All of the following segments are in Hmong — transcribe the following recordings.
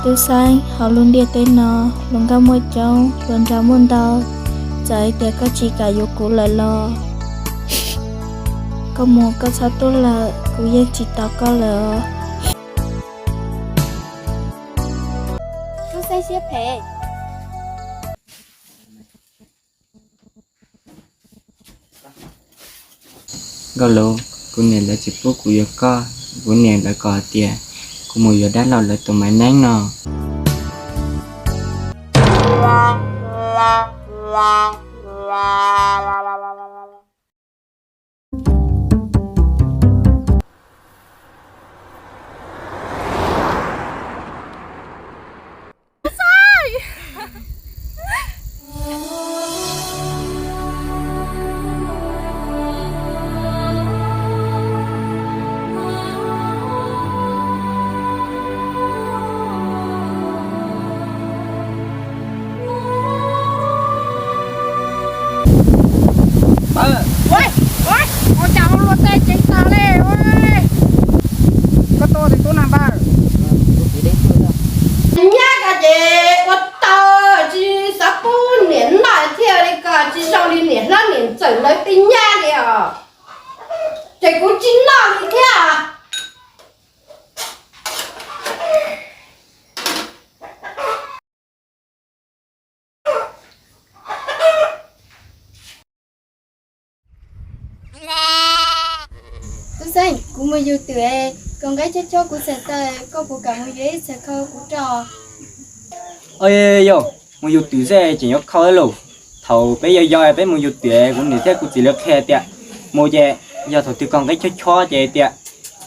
Tub Xeeb, hauv lub ntiaj teb no, hluas nkauj muaj coob, hluas nraug muaj ntau. Txawm hais tias koj tsis kam yuav kuv lawm los koj mus koj txhob tuaj lawm, kuv yeej tsis tos koj lawm os. Tub Xeeb siab phem. Nkauj Lus, kuv niam lawv tsis pub kuv yuav koj, kuv niam lawv kom hais tias kuv mus yuav dab laug lawv tus maiv neeb no. Ua cas ua luag tej ceev tas li. Koj tuaj tus tub na npawg. Nyab ko ces ua tau tsis xav pub niam noj thiaj li ko, tsis zoo li niam hlob niam ntxawm lawv tej nyab li os. Ces kuv tsis noj li thiab. Tub Xeeb, kuv mus yug twm, kaus nqeeb chob chob kuv txhais taw, koj puas kam mus yuav ib txhais khau kuv rau? Yog mus yug twm xwb tseem yuav khau lauj. Thaum peb yau yau peb mus yug twm, kuv niam thiab kuv txiv lawv qhia tias mus ces yog thaum twg kaus nqeeb chob chob ces tias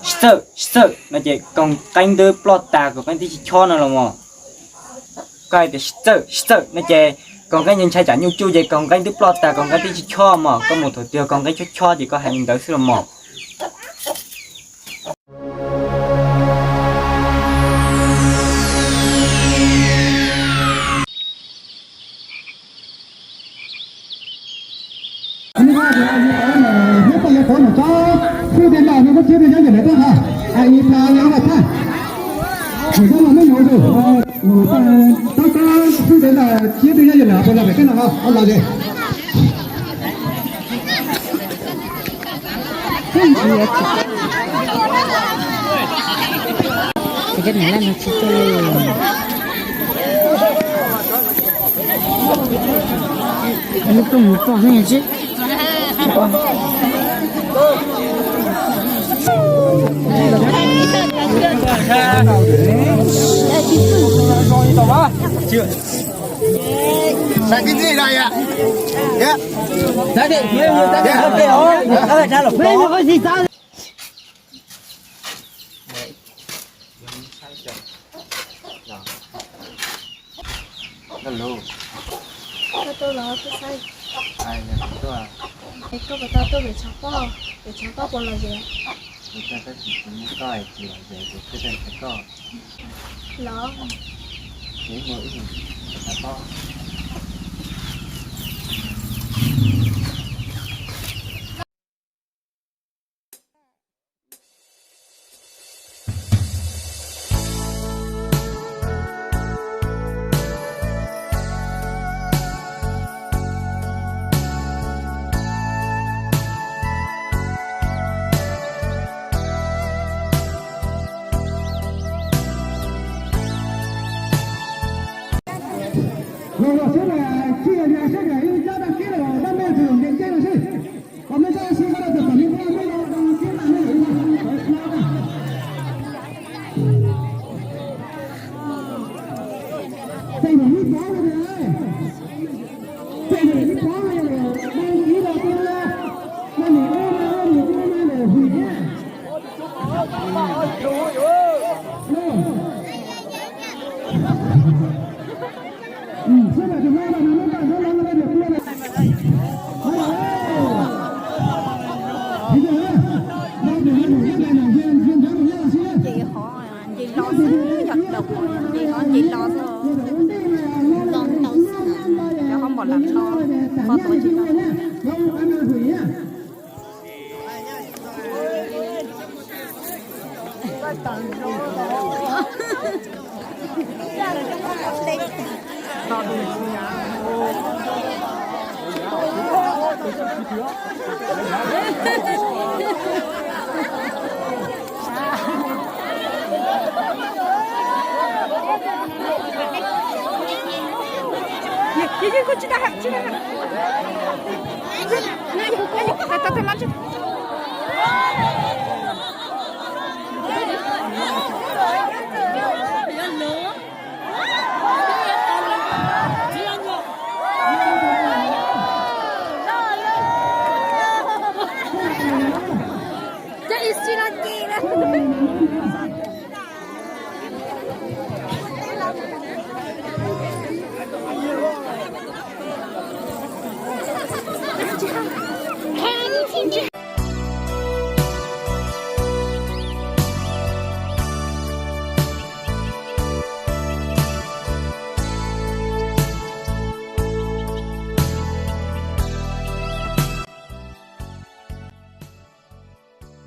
sib txawj sib txawj no ces kaus nqeeb twb ploj tas, kaus nqeeb twb tsis chob no los mos. Koj hais tias sib txawj sib txawj no ces kaus nqeeb ntshai tsam nyuj tsuj ces kaus nqeeb twb ploj tas, kaus nqeeb twb tsis chob mos. Koj mus thaum twg kaus nqeeb chob chob ces koj hais li ntawd xwb los mos. Koj tuaj los Tub Xeeb? Es koj puas tau tuaj pem tshav pob, pem tshav pob puas lom zem? Kuv tsis tau tuaj pem tshav pob, kuv tuaj pem koj. Los, ces mus ib mus pem tshav pob. Nce hov nce los xwb, yog daus nce hov nce los xwb, nto ntau xwb na, yog hov npaum lam no, ho tuav tsis tau.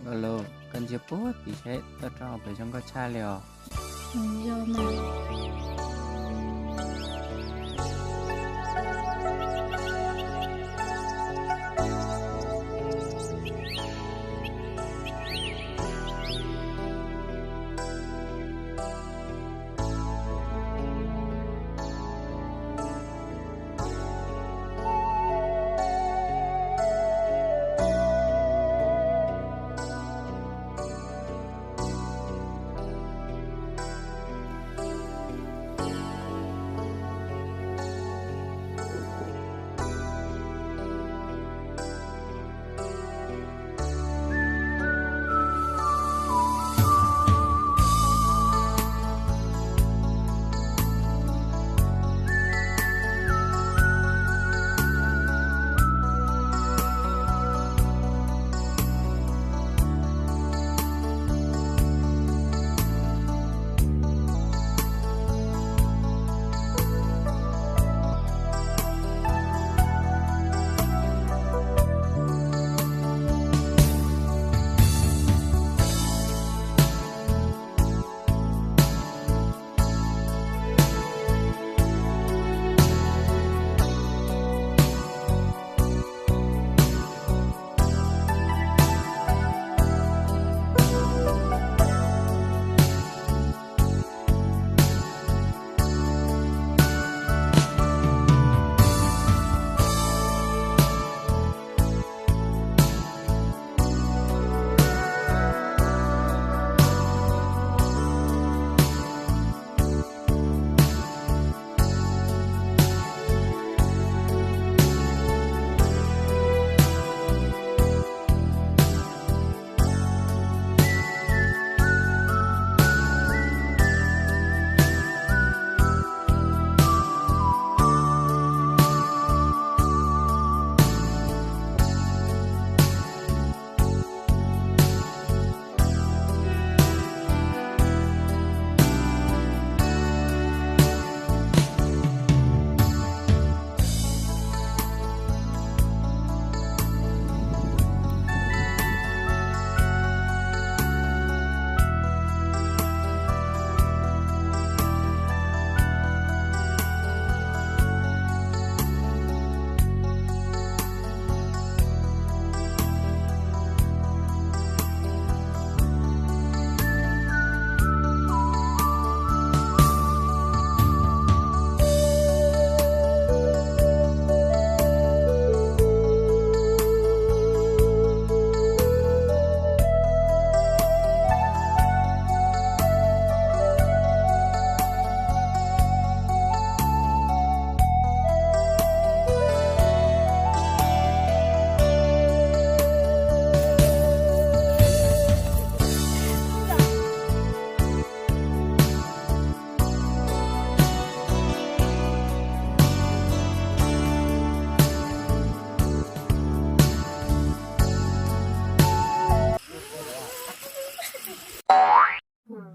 Alo, koj ntsia puag tim seb toj roob pem zoo nkauj tshaj li os.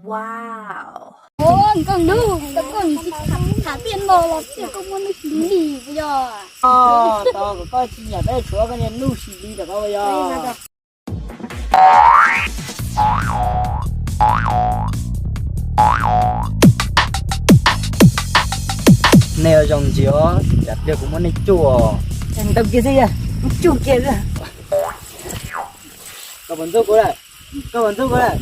Wow. Ua nkauj nug, koj koj nws tsis tham tham tiaj no los tiaj koj muaj nuj xim li puas yog? Tau kom koj tsis nyiam peb tshuav koj niag nuj xim li rau koj puas yog? Nej yuav zoo ntsis os, tsam pliag kuv muab nej tsuj. Ntau kiag xwb, tsuj kiag xwb. Koj puas ntxub kuv lawm? Koj puas ntxub kuv lawm?